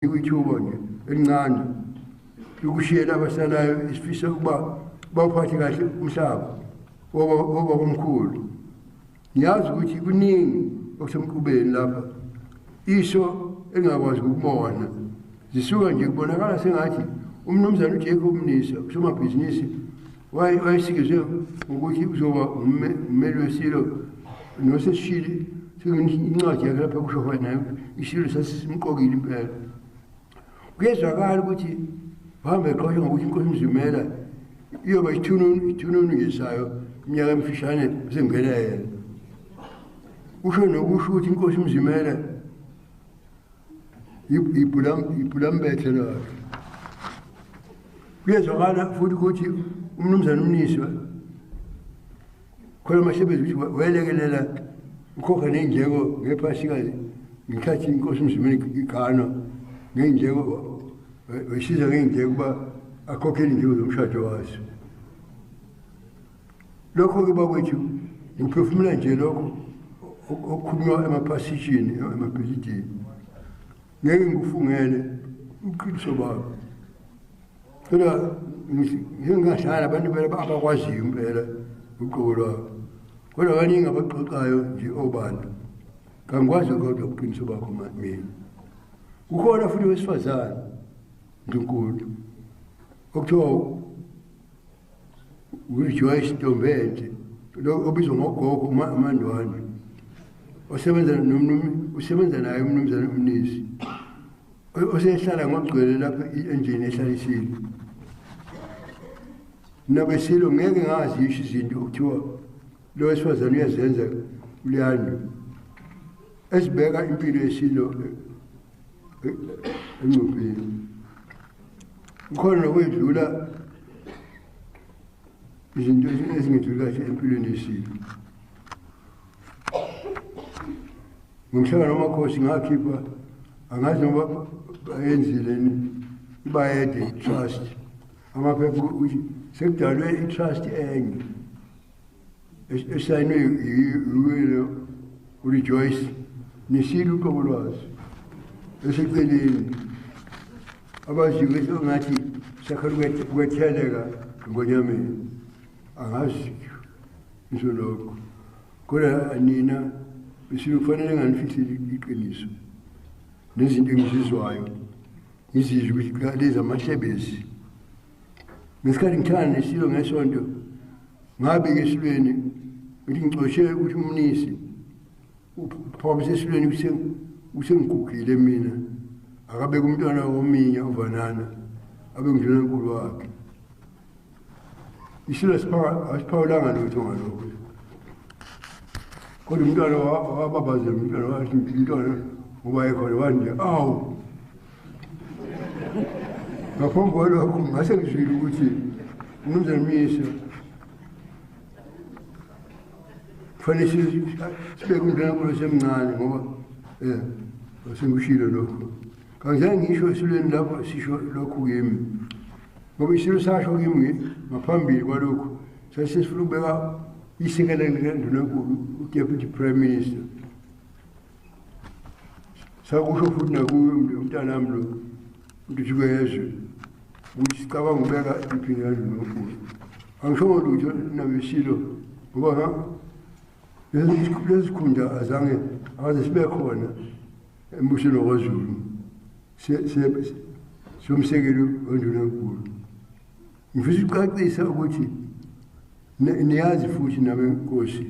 Ithuba nje elincane lokushiyela abasalayo isifisa ukuba bawuphathe kahle umhlaba wobabamkhulu. Ngiyazi ukuthi kuningi okusemqubeni lapha iso elingakwazi ukubona. Zisuka nje kubonakala sengathi umnumzane uJacob Mnisi usomabhizinisi wayesikezwe ngokuthi uzoba ummeli wesilo nosesishilo incwadi yakhe lapha kusho khona isilo sasisimqokile impela. Kuyezwakala ukuthi bahambe eqoshwa ngokuthi inkosi Mzimela iyoba ithununu nje sayo iminyaka emfishane sengena yena. Usho nokusho ukuthi inkosi Mzimela ibhulambethe lakhe. Kuyezwakala futhi ukuthi umnumzane uMnisi khona amasebenzi ukuthi welekelela ukhokha ney'ndleko ngephasika ngesikhathi inkosi Mzimela iganwa ngey'ndleko wesiza ngey'ndleko ukuba akhokhele iy'ndleko zomshado waso. Lokho-ke bakwethu ngiphefumula nje lokho okukhulunywa emaphasishini emabhilidini. Ngeke ngikufungele uqiniso bakho. Kodwa ngingahlala abantu impela abakwaziyo impela uqobo lwabo. Kodwa baningi abaxoxayo nje obala. Kangikwazi kodwa uqiniso bakho mina. Kukhona futhi wesifazane Ndlunkulu okuthiwa uRejoice Ntombenhle lo obizwa ngogogo uMandwane osebenza usebenza naye umnumzane uMnisi osehlala ngokugcwele lapha endlini ehlalisile. Nabesilo ngeke ngazisho izinto okuthiwa lo wesifazane uyazenza kuleyanto ezibeka impilo yesilo engcupheni. Kukhona nokwedlula izinto ezingedluli kahle empilweni yesilo. Ngomhlangano wamakhosi ngakhipha angazi noma bayenzile ibayede trust amaphepha ukuthi sekudalwe i-trust enye esayinwe yiwele uRejoice nesilo uqobo lwazo eseceleni abaziyo bese ngathi sakhala ukwetheleka ngonyameni angazi ngisho lokho. Kodwa nina besilo kufanele nganifihlele iqiniso nezinto engizizwayo ngizizwe ukuthi lezi amahlebezi. Ngesikhathi ngithanda nesilo ngesonto ngabika esilweni ukuthi ngicoshe ukuthi uMnisi uphakamise esilweni usengigugile mina akabeke umntwana wominya uVanana abe ngundunankulu wakhe. Isilo asiphawulanga lutho ngalokho. Kodwa umntwana wababazela umntwana wathi umntwana ngoba ekhona wathi nje awu. Ngaphambi kwalokho ngase ngizwile ukuthi umnumzane Mnisi kufanele sibeke umntwana osemncane ngoba sengikushilo lokho. Kangizange ngisho esilweni lapho sisho lokhu kimi. Ngoba isilo sasho kimi ngaphambili kwalokhu sasesifuna ukubeka isekela likaNdunankulu uDeputy Prime Minister. Sakusho futhi nakuye umntanami lo uNtuthuko yezwe ukuthi sicabanga ukubeka iphini likaNdunankulu. Angishongo lutho nabesilo ngoba lesi sikhundla azange akaze sibe khona embusweni wakwaZulu somsekeli wendunankulu. Ngifisa ukucacisa ukuthi niyazi futhi nabenkosi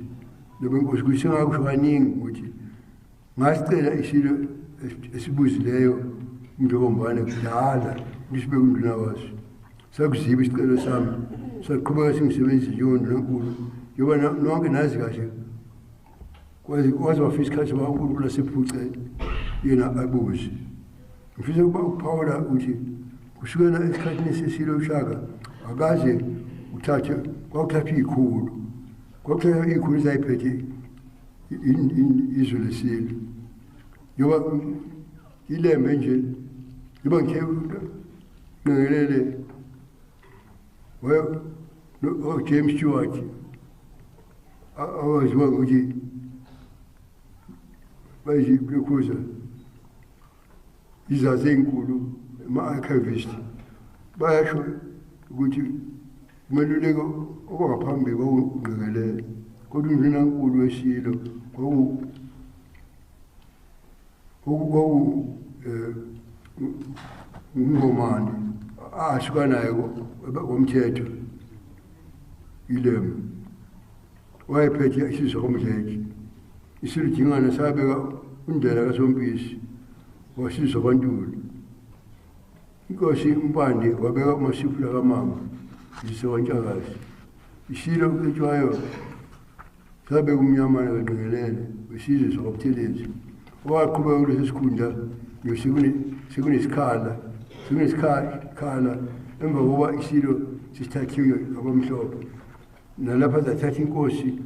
ukuthi sengakusho kaningi ukuthi ngasicela isilo esibuzileyo uMdlokombane kudala ukuthi sibe unduna waso. Sakuziba isicelo sami saqhubeka singisebenzise njengondunankulu njengoba nonke nazi kahle kwaze wafika isikhathi soba uNkulunkulu asephuce yena abuze. Ngifisa ukuba ukuphawula ukuthi kusukela esikhathini sesilo uShaka akaze uthathe kwakuthathwa ikhulu kwakuthathwa ikhulu ezayiphethe izwe lesilo njengoba ilembe nje njengoba ngithe nqengelele James Stewart awaziwa ngokuthi bayilokhuza Izazi ey'nkulu, ama-archivist, bayasho ukuthi umeluleki okwangaphambili kwakuNgqekelele, kodwa undunankulu wesilo kwaku uNgomane asuka naye komthetho ilemu wayephethe isizwe komdletshe. Isilo Dingane sabeka uNdlela kaSompisi wasizwe kwaNtuli. Inkosi uMpande wabeka uMasiphula kaMamba isizwe kwaNtshakazi. Isilo uCetshwayo sabeka uMnyamana kaNgqengelele wesizwe sakwaButhelezi, owaqhubeka kulesi sikhundla sekunesikhala emva kokuba isilo sisithathiwe abamhlophe. Nalapha zathatha inkosi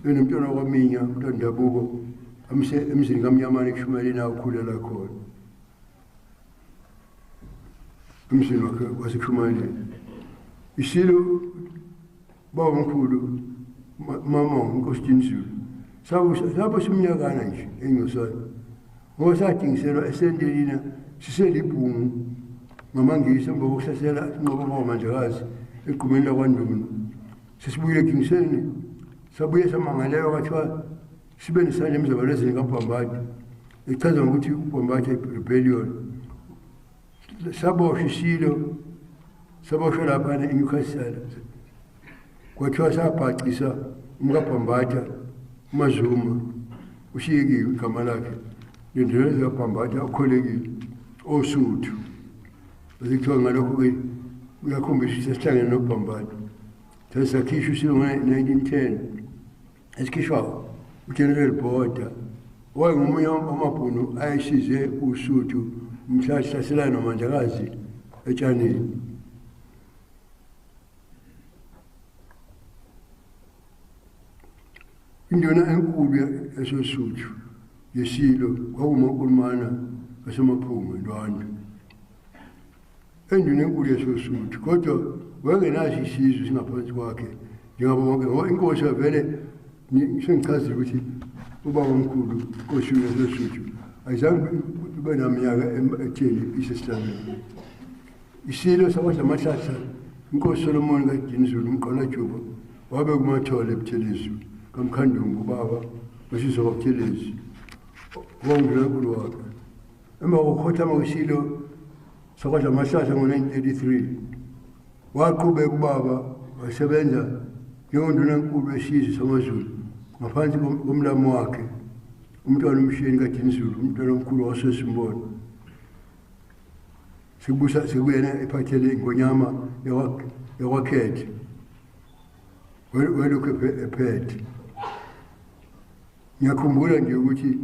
enomntwana kwaMinya, umntwana ndabuko, emzini kaMnyamane ekushumayeleni akhulela khona, emzini wakhe wasekushumayeleni. Isilo babamkhulu mama inkosi Dinizulu sabusa iminyakana nje eNgcosana, ngoba sadingiselwa esentelina siselibhungu ngamaNgisi emva kokuhlasela inqobo kwaMandlakazi egqumeni lakwaNduna. Sesibuyile eDingiseni, sabuye samangalelwa kwathiwa sibe nesandla emzabalazweni kaBhambatha, echaza ngokuthi uBhambatha rebellion. Saboshwa isilo, saboshwa laphana eNewcastle, kwathiwa sabhacisa umkaBhambatha uMazuma, ushiyekile igama lakhe, nendlela kaBhambatha ukholekile oSuthu. Bese kuthiwa ngalokho-ke kuyakhombisa ukuthi sesihlangene noBhambatha. Sakhishwa isilo ngo-1910, esikhishwa uGeneral Border, owayengomunye wamabhunu ayesize uSuthu mhla sihlaselana noMandlakazi etshanini. Induna enkulu yasoSuthu yesilo kwakumaNkulumana kaSomaphunga Ndwandwe, enduna enkulu yasoSuthu, kodwa wayengenaso isizwe singaphansi kwakhe njengabo bonke, ngoba inkosi vele sengichazile ukuthi ubaba omkhulu inkosi yasoSuthu ayizange ibe naminyaka etheni isesihlalweni. Isilo sakwaDlamahlahla inkosi Solomon kaDinizulu uMqalajuba wabe kumathole eButhelezi kaMkhandungu, ubaba wesizwe kwaButhelezi, owawundunankulu wakhe. Emva kokukhothama kwesilo sakwaDlamahlahla ngo-1933, waqhubeka ubaba wasebenza njengondunankulu wesizwe samaZulu ngaphansi komlamo wakhe umntwana uMshiyeni kaDinizulu, umntwana omkhulu waseSimbone. Sekubusa sekuyena ephathele ingonyama yakwaKhethe, welokhu ephethe. Ngiyakhumbula nje ukuthi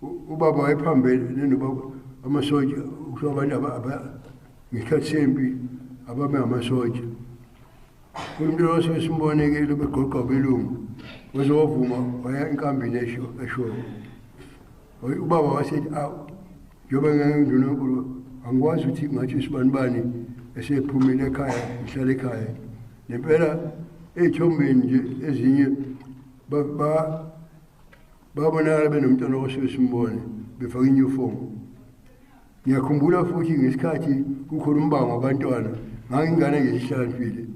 ubaba wayephambene nobaba amasotsha, kuthiwa abantu ngesikhathi sempi ababe ngamasotsha. Umuntu wasesimbone-ke lobegoqa belungu, waze wavuma waya enkambini eshoyo. Ubaba wasethi, awu, njengoba nginguNdunankulu angikwazi ukuthi ngathi isibanibani esephumile ekhaya, ngihlale ekhaya. Nempela ey'thombeni nje ezinye babonakala benomntwana osesimbone befake inyufomu. Ngiyakhumbula futhi ngesikhathi kukhona umbango wabantwana, ngangingane nje sihlakaniphile.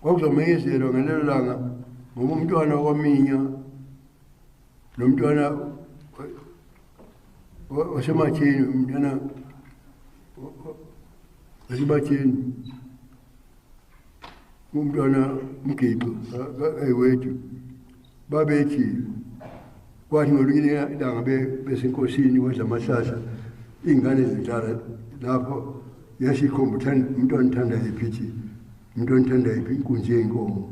Kwakuzomenyezelwa ngalelo langa ngoba umntwana wakwaMinya nomntwana wasematheni, umntwana wasematheni, umntwana uMgixo kayiwethu, babethi kwathi ngolunye ilanga besenkosini kwadlamahlahla, iy'ngane zidlala lapho yasikhomba umntwana uthanda yiphi, ithi umntwana uthanda yiphi inkunzi yey'nkomo.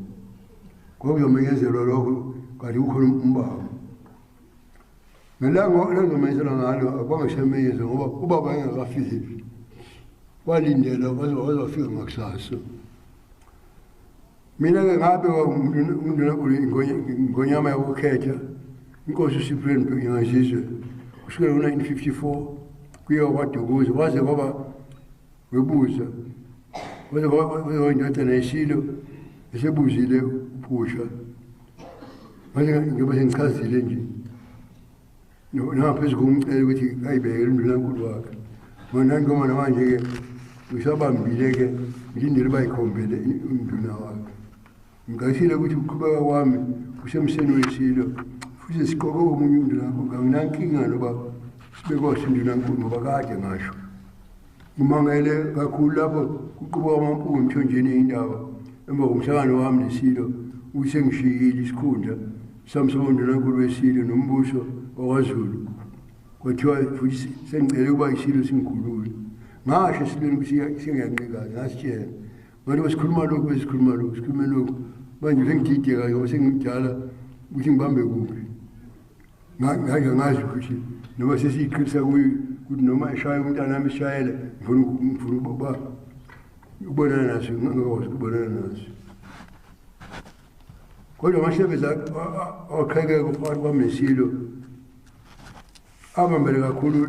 Kwakuzomenyezelwa lokho kanti kukhona umbango. Ngelanga lazomenyezelwa ngalo akwangasemenyezwa ngoba ubaba engakafiki, walindela waze wafika ngakusasa. Mina-ke ngabekwa undunankulu ingonyama yakukhetha inkosi uCyprian Ngazizwe kusukela ngo-1954 kuye kwaDukuza, kwaze kwaba webuza, kwaze kwaba indodana yesilo esebuzile uphusha. Manje njengoba sengichazile nje, Nangaphezu komcela ukuthi ayibekele undunankulu wakhe. Mina ngoma namanje-ke ngisabambile-ke ngilindele bayikhombele unduna wakhe. Ngiqalisile ukuthi ukuqhubeka kwami kusemseni wesilo futhi siqoke omunye undunankulu. Anginankinga noba sibekose undunankulu ngoba kade ngasho. Ngimangele kakhulu lapho kuqubuka amampunge emthonjeni indaba emva komhlangano wami nesilo ukuthi sengishiyile isikhundla sami sobundunankulu wesilo nombuso wakwaZulu. Kwathiwa futhi sengicele ukuba isilo singikhulule. Ngasho esilweni ukuthi sengiyanqikaza, ngasitshela. Ngathi sikhuluma lokhu besikhuluma lokhu, sikhulume lokhu. Manje sengidideka ngoba sengimdala ukuthi ngibambe kuphi. Ngake ngazi ukuthi noma sesiyiqinisa kuyo ukuthi noma eshaya umntana wami eshayela ngifuna ukuba ukubonana naso, ngingakwazi ukubonana naso. Kodwa amahlebezi aqhekeka phakathi kwami nesilo abambele kakhulu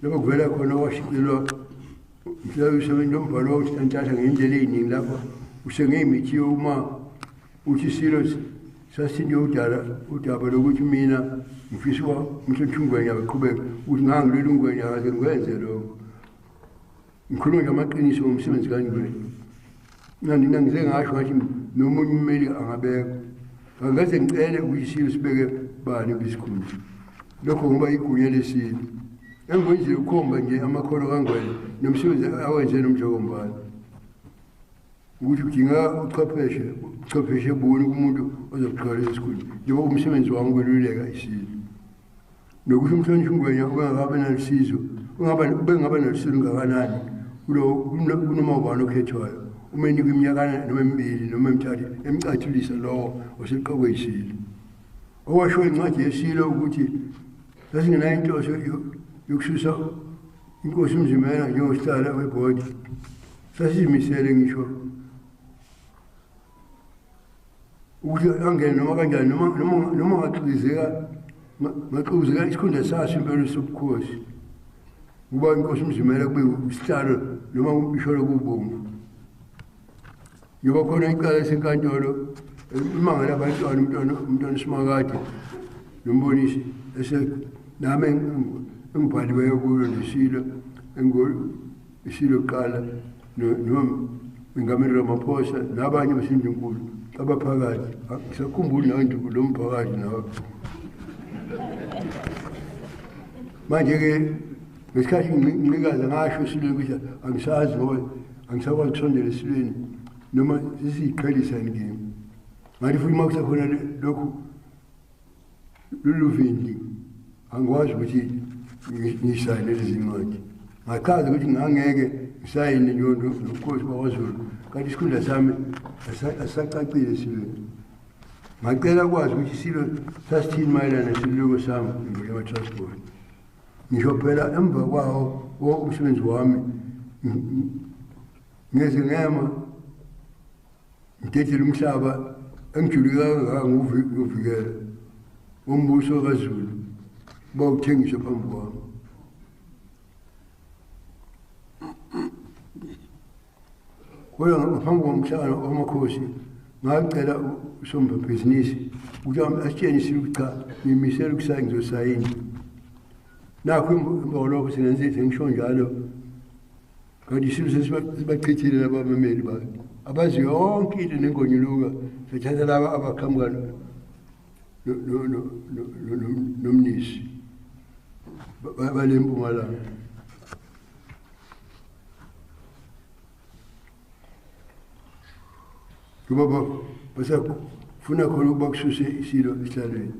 lapho kuvela khona washicilelwa mhlawumbe lombhalo wawusitantatha ngendlela ey'ningi lapho usengeyimithi uma uthi isilo sasinde udala udaba lokuthi mina ngifisa uba umhlonishwa uNgwenya aqhubeke ukuthi ngangilwela uNgwenya akaze ngikwenze lokho. Ngikhuluma nje amaqiniso ngomsebenzi kaNgwenya. Nina ngize ngasho ngathi nomunye ummeli angabekwa. Angikaze ngicele ukuthi isilo sibeke bani kulesikhundla. Lokho ngoba igunya lesilo. Engikwenzile ukukhomba nje amakhono kaNgwenya nomsebenzi awenze noMdlokombane. Ukuthi kudingeka uchwepheshe buni kumuntu ozoqala lesi sikhundla njengoba umsebenzi wami ukweluleka isilo. Nokuthi umhlonishwa uNgwenya ubengakabi nalusizo, ubengaba nalusizo olungakanani kunoma ubani okhethwayo. Uma enikwa iminyakana noma emibili noma emithathu emcathulisa lowo oseqokwe isilo. Okwashiwo incwadi yesilo ukuthi sasingenayo inhloso yokususa inkosi uMzimela njengosihlalo webhodi. Sasizimisele ngisho ukuthi angene noma kanjani noma ngaxukuzeka isikhundla saso impela sobukhosi. Kuba inkosi uMzimela kube isihlalo noma umpisholo kubomvu. Njengoba khona icala esenkantolo imangala abantwana umntwana uSimakade nombonisi ese nami engibhaliweyo kuyo nesilo isilo kuqala nomengameli Ramaphosa nabanye basendunkulu abaphakathi. Ngisakhumbuli nawe lo mphakathi nawe. Manje-ke ngesikhathi nginqikaza ngasho esilweni ukuthi angisazi ngoba angisakwazi ukusondela esilweni noma sesiyiqhelisa yini kimi. Ngathi futhi uma kusekhona lokhu lolu vindi angikwazi ukuthi ngisayine lezi ncwadi. Ngachaza ukuthi ngangeke ngisayine nobukhosi bakwaZulu kanti isikhundla sami asisacacile esilweni. Ngacela ukwazi ukuthi isilo sasithini mayelana nesiluleko sami ngeNgonyama Trust Board. Ngisho phela emva kwawo wonke umsebenzi wami ngeze ngema ngidedele umhlaba engijuluke kangaka nguvikela umbuso kaZulu bawuthengiswa phambi kwami. Kodwa ngaphambi komhlangano wamakhosi ngacela usomabhizinisi ukuthi asitshene isilo ukuthi cha ngimisele ukusayina ngizosayina. Nakho emva kwalokho singenze sengisho njalo kanti isilo sesibachithile laba abameli bayo abazi yonke into nengonyuluka sathatha laba abaqhamuka nomnisi bale Mpumalanga. Ngoba basafuna khona ukuba kususe isilo esihlalweni.